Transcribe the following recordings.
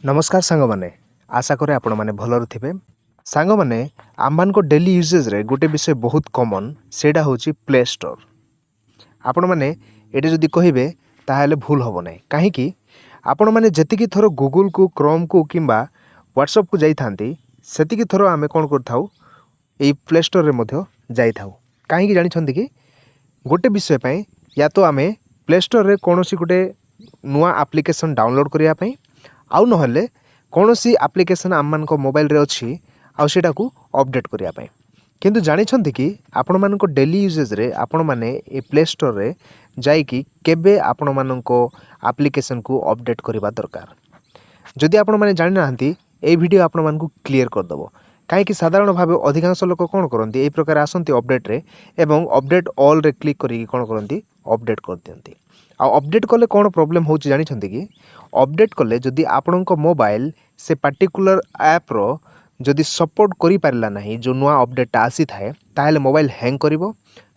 ନମସ୍କାର ସାଙ୍ଗମାନେ, ଆଶା କରେ ଆପଣମାନେ ଭଲରେ ଥିବେ। ସାଙ୍ଗମାନେ, ଆମମାନଙ୍କ ଡେଲି ୟୁଜେସ୍ରେ ଗୋଟେ ବିଷୟ ବହୁତ କମନ୍, ସେଇଟା ହେଉଛି ପ୍ଲେ ଷ୍ଟୋର୍। ଆପଣମାନେ ଏଇଟା ଯଦି କହିବେ, ତାହେଲେ ଭୁଲ ହେବ ନାହିଁ। କାହିଁକି? ଆପଣମାନେ ଯେତିକି ଥର ଗୁଗୁଲକୁ, କ୍ରୋମ୍କୁ କିମ୍ବା ହ୍ୱାଟ୍ସଆପ୍କୁ ଯାଇଥାନ୍ତି, ସେତିକି ଥର ଆମେ କ'ଣ କରିଥାଉ? ଏଇ ପ୍ଲେ ଷ୍ଟୋର୍ରେ ମଧ୍ୟ ଯାଇଥାଉ। କାହିଁକି ଜାଣିଛନ୍ତି କି? ଗୋଟେ ବିଷୟ ପାଇଁ। ୟା ତ ଆମେ ପ୍ଲେ ଷ୍ଟୋର୍ରେ କୌଣସି ଗୋଟେ ନୂଆ ଆପ୍ଲିକେସନ୍ ଡାଉନଲୋଡ଼୍ କରିବା ପାଇଁ, ଆଉ ନହେଲେ କୌଣସି ଆପ୍ଲିକେସନ୍ ଆମମାନଙ୍କ ମୋବାଇଲରେ ଅଛି ଆଉ ସେଇଟାକୁ ଅପଡ଼େଟ୍ କରିବା ପାଇଁ। କିନ୍ତୁ ଜାଣିଛନ୍ତି କି, ଆପଣମାନଙ୍କ ଡେଲି ୟୁଜେସ୍ରେ ଆପଣମାନେ ଏ ପ୍ଲେ ଷ୍ଟୋର୍ରେ ଯାଇକି କେବେ ଆପଣମାନଙ୍କ ଆପ୍ଲିକେସନ୍କୁ ଅପଡ଼େଟ୍ କରିବା ଦରକାର? ଯଦି ଆପଣମାନେ ଜାଣିନାହାନ୍ତି, ଏଇ ଭିଡ଼ିଓ ଆପଣମାନଙ୍କୁ କ୍ଲିଅର୍ କରିଦେବ। କାହିଁକି? ସାଧାରଣ ଭାବେ ଅଧିକାଂଶ ଲୋକ କ'ଣ କରନ୍ତି? ଏଇ ପ୍ରକାର ଆସନ୍ତି ଅପଡ଼େଟ୍ରେ ଏବଂ ଅପଡ଼େଟ୍ ଅଲ୍ରେ କ୍ଲିକ୍ କରିକି କ'ଣ କରନ୍ତି? ଅପଡ଼େଟ୍ କରିଦିଅନ୍ତି। ଆଉ ଅପଡ଼େଟ୍ କଲେ କ'ଣ ପ୍ରୋବ୍ଲେମ୍ ହେଉଛି ଜାଣିଛନ୍ତି କି? ଅପଡ଼େଟ୍ କଲେ ଯଦି ଆପଣଙ୍କ ମୋବାଇଲ ସେ ପାର୍ଟିକୁଲାର ଆପ୍ର ଯଦି ସପୋର୍ଟ କରିପାରିଲା ନାହିଁ, ଯେଉଁ ନୂଆ ଅପଡ଼େଟ୍ଟା ଆସିଥାଏ, ତାହେଲେ ମୋବାଇଲ ହ୍ୟାଙ୍ଗ କରିବ।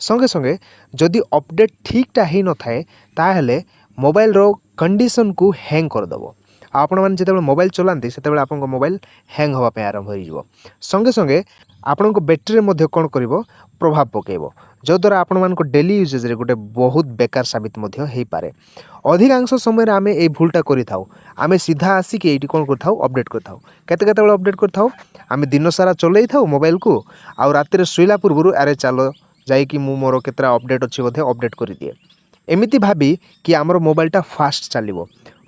ସଙ୍ଗେ ସଙ୍ଗେ ଯଦି ଅପଡ଼େଟ୍ ଠିକ୍ଟା ହେଇନଥାଏ, ତାହେଲେ ମୋବାଇଲର କଣ୍ଡିସନକୁ ହ୍ୟାଙ୍ଗ କରିଦେବ। ଆଉ ଆପଣମାନେ ଯେତେବେଳେ ମୋବାଇଲ ଚଲାନ୍ତି, ସେତେବେଳେ ଆପଣଙ୍କ ମୋବାଇଲ ହ୍ୟାଙ୍ଗ ହେବା ପାଇଁ ଆରମ୍ଭ ହୋଇଯିବ। ସଙ୍ଗେ ସଙ୍ଗେ ଆପଣଙ୍କ ବ୍ୟାଟେରୀରେ ମଧ୍ୟ କ'ଣ କରିବ? ପ୍ରଭାବ ପକାଇବ, ଯଦ୍ୱାରା ଆପଣମାନଙ୍କ ଡେଲି ୟୁଜେସ୍ରେ ଗୋଟେ ବହୁତ ବେକାର ସାବିତ ମଧ୍ୟ ହେଇପାରେ। ଅଧିକାଂଶ ସମୟରେ ଆମେ ଏଇ ଭୁଲଟା କରିଥାଉ। ଆମେ ସିଧା ଆସିକି ଏଇଠି କ'ଣ କରିଥାଉ? ଅପଡ଼େଟ୍ କରିଥାଉ। କେତେବେଳେ ଅପଡ଼େଟ୍ କରିଥାଉ? ଆମେ ଦିନସାରା ଚଲେଇଥାଉ ମୋବାଇଲକୁ ଆଉ ରାତିରେ ଶୋଇଲା ପୂର୍ବରୁ, ଆରେ ଚାଲ ଯାଇକି ମୁଁ ମୋର କେତେଟା ଅପଡ଼େଟ୍ ଅଛି ବୋଧେ, ଅପଡ଼େଟ୍ କରିଦିଏ, ଏମିତି ଭାବି କି ଆମର ମୋବାଇଲଟା ଫାଷ୍ଟ ଚାଲିବ।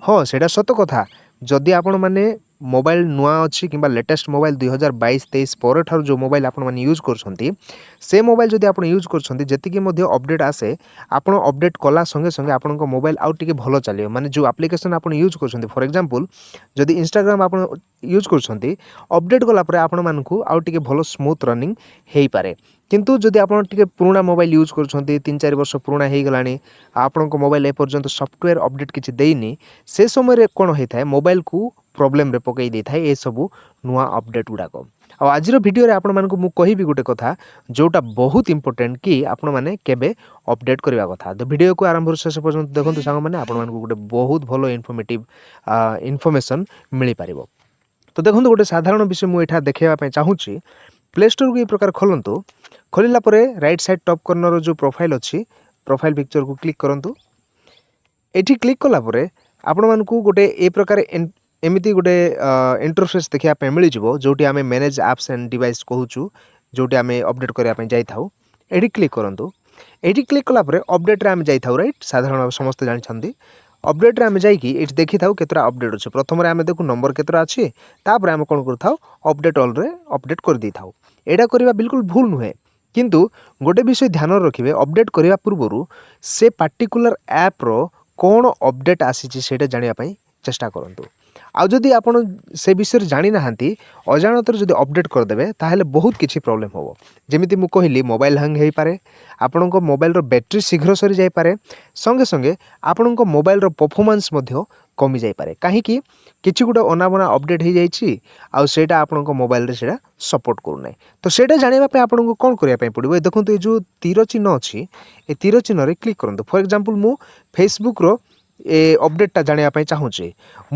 ହଁ, ସେଇଟା ସତ କଥା। ଯଦି ଆପଣମାନେ ମୋବାଇଲ ନୂଆ ଅଛି କିମ୍ବା ଲେଟେଷ୍ଟ ମୋବାଇଲ, 2022-23 ପରଠାରୁ ଯେଉଁ ମୋବାଇଲ ଆପଣମାନେ ୟୁଜ୍ କରୁଛନ୍ତି, ସେ ମୋବାଇଲ ଯଦି ଆପଣ ୟୁଜ୍ କରୁଛନ୍ତି, ଯେତିକି ମଧ୍ୟ ଅପଡ଼େଟ୍ ଆସେ, ଆପଣ ଅପଡ଼େଟ୍ କଲା ସଙ୍ଗେ ସଙ୍ଗେ ଆପଣଙ୍କ ମୋବାଇଲ ଆଉ ଟିକେ ଭଲ ଚାଲିବ। ମାନେ ଯେଉଁ ଆପ୍ଲିକେସନ୍ ଆପଣ ୟୁଜ୍ କରୁଛନ୍ତି, ଫର୍ ଏକ୍ଜାମ୍ପଲ୍ ଯଦି ଇନଷ୍ଟାଗ୍ରାମ ଆପଣ ୟୁଜ୍ କରୁଛନ୍ତି, ଅପଡ଼େଟ୍ କଲା ପରେ ଆପଣମାନଙ୍କୁ ଆଉ ଟିକେ ଭଲ ସ୍ମୁଥ୍ ରନିଂ ହେଇପାରେ। କିନ୍ତୁ ଯଦି ଆପଣ ଟିକେ ପୁରୁଣା ମୋବାଇଲ ୟୁଜ୍ କରୁଛନ୍ତି, 3-4 ବର୍ଷ ପୁରୁଣା ହେଇଗଲାଣି, ଆପଣଙ୍କ ମୋବାଇଲ ଏପର୍ଯ୍ୟନ୍ତ ସଫ୍ଟୱେର୍ ଅପଡ଼େଟ୍ କିଛି ଦେଇନି, ସେ ସମୟରେ କ'ଣ ହେଇଥାଏ? ମୋବାଇଲକୁ ପ୍ରୋବ୍ଲେମରେ ପକାଇ ଦେଇଥାଏ ଏସବୁ ନୂଆ ଅପଡ଼େଟ୍ ଗୁଡ଼ାକ। ଆଉ ଆଜିର ଭିଡ଼ିଓରେ ଆପଣମାନଙ୍କୁ ମୁଁ କହିବି ଗୋଟେ କଥା, ଯେଉଁଟା ବହୁତ ଇମ୍ପୋର୍ଟାଣ୍ଟ କି ଆପଣମାନେ କେବେ ଅପଡ଼େଟ୍ କରିବା କଥା। ତ ଭିଡ଼ିଓକୁ ଆରମ୍ଭରୁ ଶେଷ ପର୍ଯ୍ୟନ୍ତ ଦେଖନ୍ତୁ ସାଙ୍ଗମାନେ, ଆପଣମାନଙ୍କୁ ଗୋଟେ ବହୁତ ଭଲ ଇନଫର୍ମେଟିଭ୍ ଇନଫର୍ମେସନ୍ ମିଳିପାରିବ। ତ ଦେଖନ୍ତୁ, ଗୋଟେ ସାଧାରଣ ବିଷୟ ମୁଁ ଏଠା ଦେଖାଇବା ପାଇଁ ଚାହୁଁଛି। ପ୍ଲେ ଷ୍ଟୋରକୁ ଏଇ ପ୍ରକାର ଖୋଲନ୍ତୁ। ଖୋଲିଲା ପରେ ରାଇଟ୍ ସାଇଡ଼୍ ଟପ୍ କର୍ଣ୍ଣର ଯେଉଁ ପ୍ରୋଫାଇଲ୍ ଅଛି, ପ୍ରୋଫାଇଲ୍ ପିକ୍ଚରକୁ କ୍ଲିକ୍ କରନ୍ତୁ। ଏଠି କ୍ଲିକ୍ କଲା ପରେ ଆପଣମାନଙ୍କୁ ଗୋଟେ ଏ ପ୍ରକାର ଏମିତି ଗୋଟେ ଇଣ୍ଟରଫେସ୍ ଦେଖିବା ପାଇଁ ମିଳିଯିବ, ଯେଉଁଠି ଆମେ ମ୍ୟାନେଜ୍ ଆପ୍ସ ଆଣ୍ଡ ଡିଭାଇସ୍ କହୁଛୁ, ଯେଉଁଠି ଆମେ ଅପଡ଼େଟ୍ କରିବା ପାଇଁ ଯାଇଥାଉ। ଏଠି କ୍ଲିକ୍ କରନ୍ତୁ। ଏଇଠି କ୍ଲିକ୍ କଲା ପରେ ଅପଡ଼େଟ୍ରେ ଆମେ ଯାଇଥାଉ, ରାଇଟ୍? ସାଧାରଣ ଭାବେ ସମସ୍ତେ ଜାଣିଛନ୍ତି। ଅପଡ଼େଟ୍ରେ ଆମେ ଯାଇକି ଏଠି ଦେଖିଥାଉ କେତେଟା ଅପଡ଼େଟ୍ ଅଛି। ପ୍ରଥମରେ ଆମେ ଦେଖୁ ନମ୍ବର କେତେଟା ଅଛି। ତାପରେ ଆମେ କ'ଣ କରିଥାଉ? ଅପଡ଼େଟ୍ ଅଲ୍ରେ ଅପଡ଼େଟ୍ କରିଦେଇଥାଉ। ଏଇଟା କରିବା ବିଲକୁଲ ଭୁଲ ନୁହେଁ, କିନ୍ତୁ ଗୋଟେ ବିଷୟ ଧ୍ୟାନରେ ରଖିବେ। ଅପଡ଼େଟ୍ କରିବା ପୂର୍ବରୁ ସେ ପାର୍ଟିକୁଲାର ଆପ୍ର କ'ଣ ଅପଡ଼େଟ୍ ଆସିଛି, ସେଇଟା ଜାଣିବା ପାଇଁ ଚେଷ୍ଟା କରନ୍ତୁ। ଆଉ ଯଦି ଆପଣ ସେ ବିଷୟରେ ଜାଣିନାହାନ୍ତି, ଅଜାଣତରେ ଯଦି ଅପଡ଼େଟ୍ କରିଦେବେ, ତାହେଲେ ବହୁତ କିଛି ପ୍ରୋବ୍ଲେମ୍ ହେବ। ଯେମିତି ମୁଁ କହିଲି, ମୋବାଇଲ ହ୍ୟାଙ୍ଗ ହେଇପାରେ, ଆପଣଙ୍କ ମୋବାଇଲର ବ୍ୟାଟେରୀ ଶୀଘ୍ର ସରିଯାଇପାରେ, ସଙ୍ଗେ ସଙ୍ଗେ ଆପଣଙ୍କ ମୋବାଇଲର ପରଫର୍ମାନ୍ସ ମଧ୍ୟ କମିଯାଇପାରେ। କାହିଁକି? କିଛି ଗୋଟେ ଅନାବନା ଅପଡ଼େଟ୍ ହେଇଯାଇଛି ଆଉ ସେଇଟା ଆପଣଙ୍କ ମୋବାଇଲରେ ସେଇଟା ସପୋର୍ଟ କରୁନାହିଁ। ତ ସେଇଟା ଜାଣିବା ପାଇଁ ଆପଣଙ୍କୁ କ'ଣ କରିବା ପାଇଁ ପଡ଼ିବ? ଏ ଦେଖନ୍ତୁ, ଏ ଯେଉଁ ତୀର ଚିହ୍ନ ଅଛି, ଏ ତୀର ଚିହ୍ନରେ କ୍ଲିକ୍ କରନ୍ତୁ। ଫର୍ ଏକ୍ଜାମ୍ପଲ୍, ମୁଁ ଫେସବୁକ୍ର ଏ ଅପଡ଼େଟ୍ଟା ଜାଣିବା ପାଇଁ ଚାହୁଁଛି।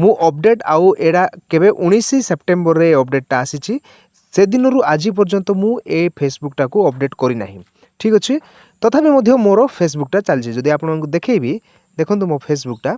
ମୁଁ ଅପଡ଼େଟ୍ ଆଉ ଏଇଟା କେବେ? 19 ସେପ୍ଟେମ୍ବରରେ ଏ ଅପଡ଼େଟ୍ଟା ଆସିଛି। ସେଦିନରୁ ଆଜି ପର୍ଯ୍ୟନ୍ତ ମୁଁ ଏ ଫେସବୁକ୍ଟାକୁ ଅପଡ଼େଟ୍ କରିନାହିଁ, ଠିକ୍ ଅଛି? ତଥାପି ମଧ୍ୟ ମୋର ଫେସବୁକ୍ଟା ଚାଲିଛି। ଯଦି ଆପଣଙ୍କୁ ଦେଖେଇବି, ଦେଖନ୍ତୁ, ମୋ ଫେସବୁକ୍ଟା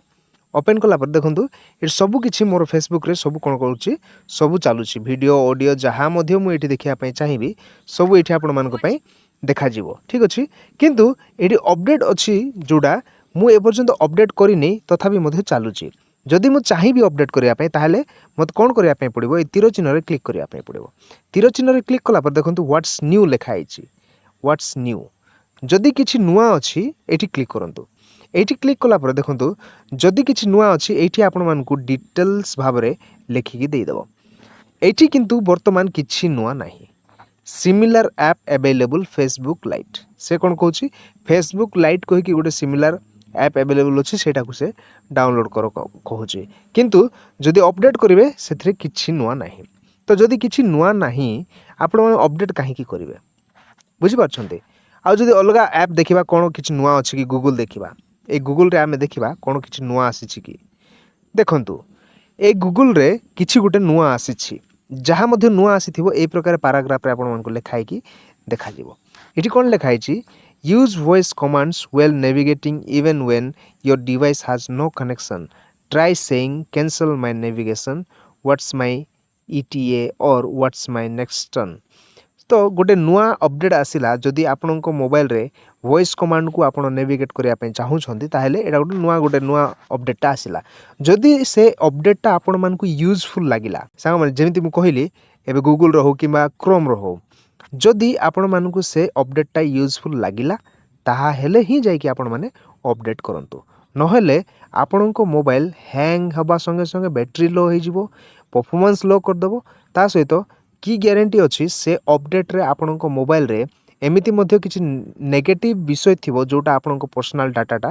ଓପେନ୍ କଲା ପରେ ଦେଖନ୍ତୁ, ଏଠି ସବୁ କିଛି ମୋର ଫେସବୁକ୍ରେ ସବୁ କ'ଣ କରୁଛି? ସବୁ ଚାଲୁଛି। ଭିଡ଼ିଓ, ଅଡ଼ିଓ, ଯାହା ମଧ୍ୟ ମୁଁ ଏଠି ଦେଖିବା ପାଇଁ ଚାହିଁବି, ସବୁ ଏଠି ଆପଣମାନଙ୍କ ପାଇଁ ଦେଖାଯିବ, ଠିକ୍ ଅଛି? କିନ୍ତୁ ଏଠି ଅପଡ଼େଟ୍ ଅଛି, ଯେଉଁଟା ମୁଁ ଏପର୍ଯ୍ୟନ୍ତ ଅପଡ଼େଟ୍ କରିନି, ତଥାପି ମଧ୍ୟ ଚାଲୁଛି। ଯଦି ମୁଁ ଚାହିଁବି ଅପଡ଼େଟ୍ କରିବା ପାଇଁ, ତାହେଲେ ମୋତେ କ'ଣ କରିବା ପାଇଁ ପଡ଼ିବ? ଏ ତୀର ଚିହ୍ନରେ କ୍ଲିକ୍ କରିବା ପାଇଁ ପଡ଼ିବ। ତୀର ଚିହ୍ନରେ କ୍ଲିକ୍ କଲା ପରେ ଦେଖନ୍ତୁ, ହ୍ୱାଟ୍ସ ନ୍ୟୁ ଲେଖା ହେଇଛି। ହ୍ୱାଟ୍ସ ନ୍ୟୁ, ଯଦି କିଛି ନୂଆ ଅଛି, ଏଇଠି କ୍ଲିକ୍ କରନ୍ତୁ। ଏଇଠି କ୍ଲିକ୍ କଲା ପରେ ଦେଖନ୍ତୁ, ଯଦି କିଛି ନୂଆ ଅଛି, ଏଇଠି ଆପଣମାନଙ୍କୁ ଡିଟେଲ୍ସ ଭାବରେ ଲେଖିକି ଦେଇଦେବ। ଏଇଠି କିନ୍ତୁ ବର୍ତ୍ତମାନ କିଛି ନୂଆ ନାହିଁ। Similar app available, Facebook Lite. ସେ କ'ଣ କହୁଛି? ଫେସବୁକ୍ ଲାଇଟ୍ କହିକି ଗୋଟେ ସିମିଲାର ଆପ୍ ଆଭେଲେବୁଲ୍ ଅଛି, ସେଇଟାକୁ ସେ ଡାଉନଲୋଡ଼୍ କର କହୁଛି। କିନ୍ତୁ ଯଦି ଅପଡ଼େଟ୍ କରିବେ, ସେଥିରେ କିଛି ନୂଆ ନାହିଁ। ତ ଯଦି କିଛି ନୂଆ ନାହିଁ, ଆପଣମାନେ ଅପଡ଼େଟ୍ କାହିଁକି କରିବେ? ବୁଝିପାରୁଛନ୍ତି? ଆଉ ଯଦି ଅଲଗା ଆପ୍ ଦେଖିବା, କ'ଣ କିଛି ନୂଆ ଅଛି କି, ଗୁଗୁଲ୍ ଦେଖିବା। ଏଇ ଗୁଗୁଲ୍ରେ ଆମେ ଦେଖିବା କ'ଣ କିଛି ନୂଆ ଆସିଛି କି। ଦେଖନ୍ତୁ, ଏ ଗୁଗୁଲରେ କିଛି ଗୋଟେ ନୂଆ ଆସିଛି। ଯାହା ମଧ୍ୟ ନୂଆ ଆସିଥିବ, ଏଇ ପ୍ରକାର ପାରାଗ୍ରାଫରେ ଆପଣମାନଙ୍କୁ ଲେଖା ହେଇକି ଦେଖାଯିବ। ଏଠି କ'ଣ ଲେଖା ହେଇଛି? "Use voice commands while navigating even when your device has no connection. Try saying, 'Cancel my navigation,' 'What's my ETA' or 'What's my next turn?'" ତ ଗୋଟେ ନୂଆ ଅପଡ଼େଟ୍ ଆସିଲା। ଯଦି ଆପଣଙ୍କ ମୋବାଇଲରେ ଭଏସ୍ କମାଣ୍ଡକୁ ଆପଣ ନେଭିଗେଟ୍ କରିବା ପାଇଁ ଚାହୁଁଛନ୍ତି, ତାହେଲେ ଏଇଟା ଗୋଟେ ନୂଆ ଅପଡ଼େଟ୍ଟା ଆସିଲା। ଯଦି ସେ ଅପଡ଼େଟ୍ଟା ଆପଣମାନଙ୍କୁ ୟୁଜଫୁଲ୍ ଲାଗିଲା, ସାଙ୍ଗମାନେ, ଯେମିତି ମୁଁ କହିଲି, ଏବେ ଗୁଗୁଲର ହଉ କିମ୍ବା କ୍ରୋମ୍ର ହଉ, ଯଦି ଆପଣମାନଙ୍କୁ ସେ ଅପଡ଼େଟ୍ଟା ୟୁଜଫୁଲ୍ ଲାଗିଲା, ତାହାହେଲେ ହିଁ ଯାଇକି ଆପଣମାନେ ଅପଡ଼େଟ୍ କରନ୍ତୁ। ନହେଲେ ଆପଣଙ୍କ ମୋବାଇଲ ହ୍ୟାଙ୍ଗ ହେବା ସଙ୍ଗେ ସଙ୍ଗେ ବ୍ୟାଟେରୀ ଲୋ ହେଇଯିବ, ପରଫର୍ମାନ୍ସ ଲୋ କରିଦେବ। ତା ସହିତ କି ଗ୍ୟାରେଣ୍ଟି ଅଛି, ସେ ଅପଡ଼େଟ୍ରେ ଆପଣଙ୍କ ମୋବାଇଲରେ ଏମିତି ମଧ୍ୟ କିଛି ନେଗେଟିଭ୍ ବିଷୟ ଥିବ, ଯେଉଁଟା ଆପଣଙ୍କ ପର୍ସନାଲ୍ ଡାଟାଟା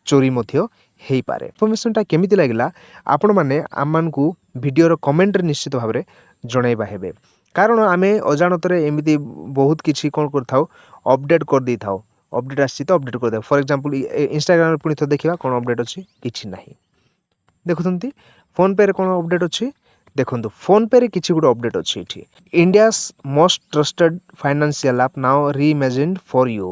ଚୋରି ମଧ୍ୟ ହେଇପାରେ। ଇନଫର୍ମେସନ୍ଟା କେମିତି ଲାଗିଲା, ଆପଣମାନେ ଆମମାନଙ୍କୁ ଭିଡ଼ିଓର କମେଣ୍ଟରେ ନିଶ୍ଚିତ ଭାବରେ ଜଣାଇବା ହେବେ। କାରଣ ଆମେ ଅଜାଣତରେ ଏମିତି ବହୁତ କିଛି କ'ଣ କରିଥାଉ, ଅପଡ଼େଟ୍ କରିଦେଇଥାଉ। ଅପଡ଼େଟ୍ ଆସିଛି ତ ଅପଡ଼େଟ୍ କରିଦେଉ। ଫର୍ ଏକ୍ଜାମ୍ପଲ୍, ଇନଷ୍ଟାଗ୍ରାମରେ ପୁଣି ଥରେ ଦେଖିବା କ'ଣ ଅପଡ଼େଟ୍ ଅଛି। କିଛି ନାହିଁ। ଦେଖୁଛନ୍ତି, ଫୋନ୍ପେରେ କ'ଣ ଅପଡ଼େଟ୍ ଅଛି ଦେଖନ୍ତୁ। ଫୋନ୍ପେରେ କିଛି ଗୋଟେ ଅପଡ଼େଟ୍ ଅଛି ଏଠି। "India's most trusted financial app now reimagined for you."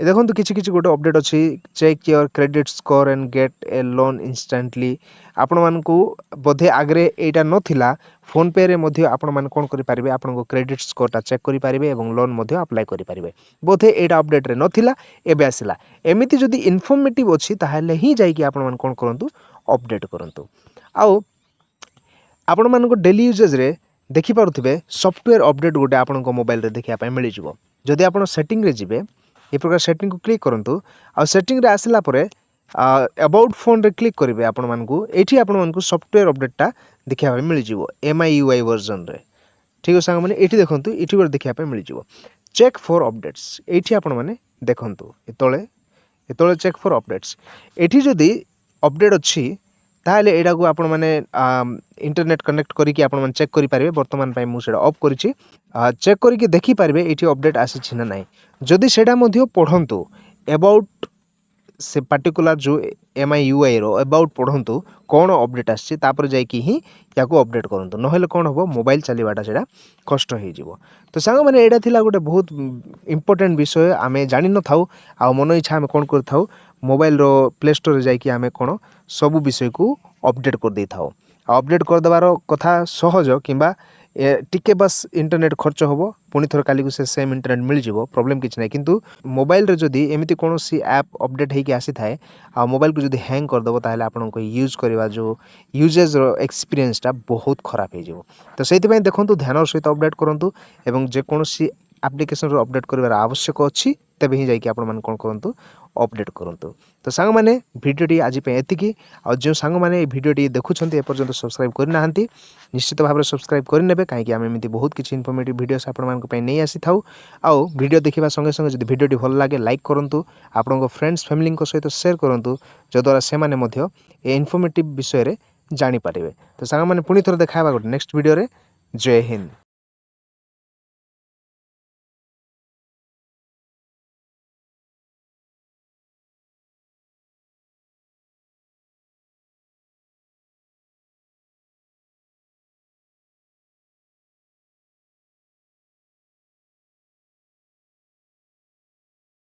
ଦେଖନ୍ତୁ, କିଛି କିଛି ଗୋଟେ ଅପଡ଼େଟ୍ ଅଛି। "Check your credit score and get a loan instantly." ଆପଣମାନଙ୍କୁ ବୋଧେ ଆଗରେ ଏଇଟା ନଥିଲା। ଫୋନ୍ପେରେ ମଧ୍ୟ ଆପଣମାନେ କ'ଣ କରିପାରିବେ? ଆପଣଙ୍କ କ୍ରେଡ଼ିଟ୍ ସ୍କୋର୍ଟା ଚେକ୍ କରିପାରିବେ ଏବଂ ଲୋନ୍ ମଧ୍ୟ ଆପ୍ଲାଏ କରିପାରିବେ। ବୋଧେ ଏଇଟା ଅପଡ଼େଟ୍ରେ ନଥିଲା, ଏବେ ଆସିଲା। ଏମିତି ଯଦି ଇନଫର୍ମେଟିଭ୍ ଅଛି, ତାହେଲେ ହିଁ ଯାଇକି ଆପଣମାନେ କ'ଣ କରନ୍ତୁ, ଅପଡ଼େଟ୍ କରନ୍ତୁ। ଆଉ ଆପଣମାନଙ୍କ ଡେଲି ୟୁଜେସ୍ରେ ଦେଖିପାରୁଥିବେ, ସଫ୍ଟୱେର୍ ଅପଡ଼େଟ୍ ଗୋଟେ ଆପଣଙ୍କ ମୋବାଇଲରେ ଦେଖିବା ପାଇଁ ମିଳିଯିବ। ଯଦି ଆପଣ ସେଟିଂରେ ଯିବେ, ଏ ପ୍ରକାର ସେଟିଂକୁ କ୍ଲିକ୍ କରନ୍ତୁ ଆଉ ସେଟିଂରେ ଆସିଲା ପରେ ଆବାଉଟ୍ ଫୋନ୍ରେ କ୍ଲିକ୍ କରିବେ, ଆପଣମାନଙ୍କୁ ଏଇଠି ଆପଣମାନଙ୍କୁ ସଫ୍ଟୱେର୍ ଅପଡ଼େଟ୍ଟା ଦେଖିବା ପାଇଁ ମିଳିଯିବ ଏମ୍ I you I ଭର୍ଜନରେ। ଠିକ୍ ଅଛି ସାଙ୍ଗମାନେ, ଏଇଠି ଦେଖନ୍ତୁ, ଏଇଠି ଗୋଟେ ଦେଖିବା ପାଇଁ ମିଳିଯିବ ଚେକ୍ ଫର୍ ଅପଡ଼େଟ୍ସ। ଏଇଠି ଆପଣମାନେ ଦେଖନ୍ତୁ, ଏ ତଳେ ଚେକ୍ ଫର୍ ଅପଡ଼େଟ୍ସ। ଏଠି ଯଦି ଅପଡ଼େଟ୍ ଅଛି, ତାହେଲେ ଏଇଟାକୁ ଆପଣମାନେ ଇଣ୍ଟରନେଟ୍ କନେକ୍ଟ କରିକି ଆପଣମାନେ ଚେକ୍ କରିପାରିବେ। ବର୍ତ୍ତମାନ ପାଇଁ ମୁଁ ସେଇଟା ଅଫ୍ କରିଛି। ଚେକ୍ କରିକି ଦେଖିପାରିବେ ଏଇଠି ଅପଡ଼େଟ୍ ଆସିଛି ନା ନାହିଁ। ଯଦି ସେଇଟା ମଧ୍ୟ ପଢ଼ନ୍ତୁ, ଏବାଉଟ୍ ସେ ପାର୍ଟିକୁଲାର ଯେଉଁ ଏମ୍ I you ଆଇର about ପଢ଼ନ୍ତୁ, କ'ଣ ଅପଡ଼େଟ୍ ଆସିଛି, ତାପରେ ଯାଇକି ହିଁ ୟାକୁ ଅପଡ଼େଟ୍ କରନ୍ତୁ। ନହେଲେ କ'ଣ ହେବ, ମୋବାଇଲ ଚାଲିବାଟା ସେଇଟା କଷ୍ଟ ହେଇଯିବ। ତ ସାଙ୍ଗମାନେ, ଏଇଟା ଥିଲା ଗୋଟେ ବହୁତ ଇମ୍ପୋର୍ଟାଣ୍ଟ ବିଷୟ। ଆମେ ଜାଣିନଥାଉ ଆଉ ମନ ଇଚ୍ଛା ଆମେ କ'ଣ କରିଥାଉ, ମୋବାଇଲର ପ୍ଲେ ଷ୍ଟୋରରେ ଯାଇକି ଆମେ କ'ଣ ସବୁ ବିଷୟକୁ ଅପଡ଼େଟ୍ କରିଦେଇଥାଉ। ଆଉ ଅପଡ଼େଟ୍ କରିଦେବାର କଥା ସହଜ କିମ୍ବା ଟିକେ ବାସ୍ ଇଣ୍ଟରନେଟ୍ ଖର୍ଚ୍ଚ ହେବ, ପୁଣି ଥରେ କାଲିକୁ ସେ ସେମ୍ ଇଣ୍ଟରନେଟ୍ ମିଳିଯିବ, ପ୍ରୋବ୍ଲେମ୍ କିଛି ନାହିଁ। କିନ୍ତୁ ମୋବାଇଲରେ ଯଦି ଏମିତି କୌଣସି ଆପ୍ ଅପଡ଼େଟ୍ ହେଇକି ଆସିଥାଏ ଆଉ ମୋବାଇଲକୁ ଯଦି ହ୍ୟାଙ୍ଗ କରିଦେବ, ତାହେଲେ ଆପଣଙ୍କ ୟୁଜ୍ କରିବା ଯେଉଁ ୟୁଜେସ୍ର ଏକ୍ସପିରିଏନ୍ସଟା ବହୁତ ଖରାପ ହେଇଯିବ। ତ ସେଇଥିପାଇଁ ଦେଖନ୍ତୁ, ଧ୍ୟାନର ସହିତ ଅପଡ଼େଟ୍ କରନ୍ତୁ ଏବଂ ଯେକୌଣସି ଆପ୍ଲିକେସନ୍ରୁ ଅପଡ଼େଟ୍ କରିବାର ଆବଶ୍ୟକ ଅଛି, ତେବେ ହିଁ ଯାଇକି ଆପଣମାନେ କ'ଣ କରନ୍ତୁ, ଅପଡ଼େଟ୍ କରନ୍ତୁ। ତ ସାଙ୍ଗମାନେ, ଭିଡ଼ିଓଟି ଆଜି ପାଇଁ ଏତିକି। ଆଉ ଯେଉଁ ସାଙ୍ଗମାନେ ଏଇ ଭିଡ଼ିଓଟି ଦେଖୁଛନ୍ତି, ଏପର୍ଯ୍ୟନ୍ତ ସବସ୍କ୍ରାଇବ୍ କରିନାହାନ୍ତି, ନିଶ୍ଚିତ ଭାବରେ ସବସ୍କ୍ରାଇବ୍ କରିନେବେ, କାହିଁକି ଆମେ ଏମିତି ବହୁତ କିଛି ଇନଫର୍ମେଟିଭ୍ ଭିଡ଼ିଓସ୍ ଆପଣମାନଙ୍କ ପାଇଁ ନେଇ ଆସିଥାଉ। ଆଉ ଭିଡ଼ିଓ ଦେଖିବା ସଙ୍ଗେ ସଙ୍ଗେ ଯଦି ଭିଡ଼ିଓଟି ଭଲ ଲାଗେ, ଲାଇକ୍ କରନ୍ତୁ, ଆପଣଙ୍କ ଫ୍ରେଣ୍ଡସ୍ ଫ୍ୟାମିଲିଙ୍କ ସହିତ ସେୟାର କରନ୍ତୁ, ଯଦ୍ୱାରା ସେମାନେ ମଧ୍ୟ ଏ ଇନଫର୍ମେଟିଭ୍ ବିଷୟରେ ଜାଣିପାରିବେ। ତ ସାଙ୍ଗମାନେ, ପୁଣି ଥରେ ଦେଖା ହେବା ଗୋଟେ ନେକ୍ସଟ ଭିଡ଼ିଓରେ। ଜୟ ହିନ୍ଦ।